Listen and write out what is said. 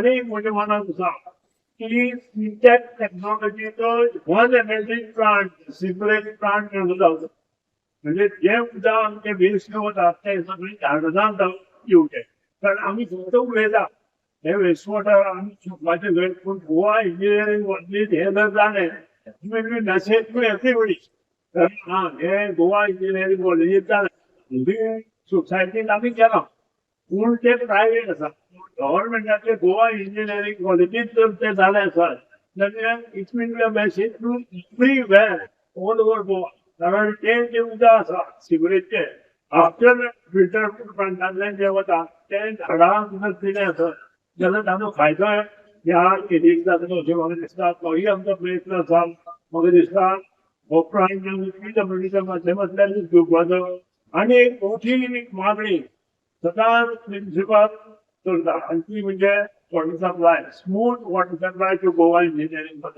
आनी एक म्हज्या मनात आसा की सिंटेक टॅक्नॉलॉजीचो 1 MLD plant, sewerage plant जावचो. म्हणजे जे उदक आमचे वेस्ट वता ते सगळे झाडां दिवचे, कारण आमी फक्त उलयता हे वेस्ट वॉटर आमी शिंपपाचें न्हय. पूण गोवा इंजिनियरींग कॉलेजीत हे जर जालें, will be message to everybody. हा, हे गोवा इंजिनियरींग कॉलेजीत जालें. सोसायटीन आमी केलां, पूण ते प्रायवेट आसा. गव्हर्मेंटाचे गोवा इंजिनियरींग कॉलेजीत जर ते जालें आसत जाल्यार it will be a message to everywhere, all over Goa. कारण ते जे उदक आसा सिवरेजचे, आफ्टर फिल्टर प्लांटांतल्यान जे वता, ते झाडांक जर दिलें आसत जाल्यार ताचो फायदो ह्या एरियेक जातलो अशें म्हाका दिसता. तोय आमचो प्रयत्न आसा. म्हाका दिसता हो प्लांट पीडब्ल्यूडीच्या माध्यमांतल्यान घेवपाचो. आनी एक मोठी मागणी सदांच प्रिन्सिपाल करता आनी ती म्हणजे water supply, smooth water supply to Goa Engineering College.